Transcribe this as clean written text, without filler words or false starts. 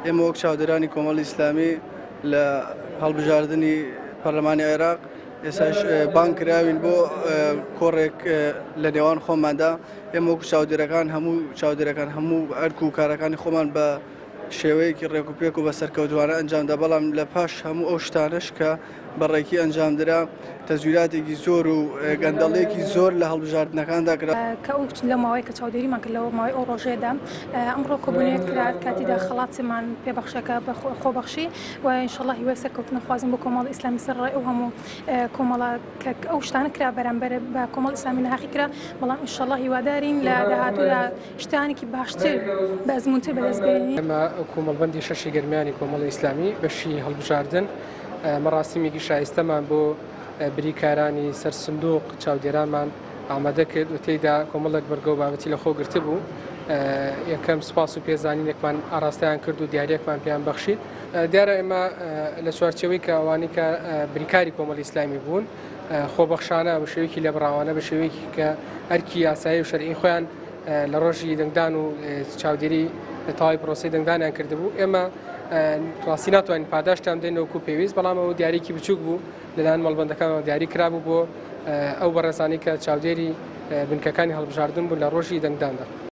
ئێمە وەک چاودێرانی کۆمەڵی ئیسلامی لە هەڵبژاردنی پەرلەمانی عێراق ئێستاش بانگ کراوین بۆ کۆڕێک لە نێوان خۆماندا. ئێمە وەکو چاودێرەکان هەموو چاودێرەکان هەموو ئەرک و کارەکانی خۆمان بە شێوەیەکی ڕێک و پێک و بە سەرکەوتوانە ئەنجامدا، بەڵام لە پاش هەموو ئەو شتانەش کە بە ڕێکی ئەنجامدرا تەزویراتێکی زۆر و گەندەڵیەکی زۆر لە هەڵبژاردنەکاندا کرا. کە ئەو لە ماوەی کە چاودێریمان کرد لە ماوەی ئەو ڕۆژەیەدا ئەمڕۆ کۆبوونەوەیەک کرا کاتیدا خەڵاتمان پێبەخشەکە بە خۆبەخشی و ئینشەڵا هیوای سەرکەوتن خوازم بۆ کۆمەڵی ئیسلامی سەرەڕای ئەو هەموو کۆمەڵە کە ئەو شتانە کرا بەرامبەر بە کۆمەڵی ئیسلامی ناهەقی کرا، بەڵام ئینشەڵا هیوادارین لە داهاتوودا شتانێکی باشتر بە ئەزموونتر بەدەست بێنین. ئێمە کۆمەڵبەندی شەشی گەرمیانی کۆمەڵی ئیسلامی بەشی هەڵبژاردن مەراسیمێکی شایستەمان بۆ بریکارانی سەر سندوق چاودێرانمان ئامادە کرد و تێیدا کۆمەڵێک بڕگە و بابەتی لەخۆ گرتبوو. یەکەم سوپاس و پێزانینێکمان ئاراستەیان کرد و دیاریەکمان پێیان بەخشید. دیارە ئێمە لە چوارچێوەی کە ئەوانەی کە بریکاری کۆمەڵی ئیسلامی بوون خۆبەخشانە بە شێوەیەکی لێبڕاوانە بە شێوەیەکی کە ئەرکی یاسایی و شەرعی خۆیان لە ڕۆژی دەنگدان و چاودێری تەواوی پرۆسەی دەنگدانیان کردبوو ئێمە ڕاستی ناتوانین پاداشتیان بدەین وەکو پێویست بەڵام ئەو دیاریکی بچووک بوو لەلایەن مەڵبەندەکانەوە دیاری کرابوو بۆ ئەو بەڕێزانی کە چاودێری بنکەکانی هەڵبژاردن بوون لە ڕۆژی دەنگداندا.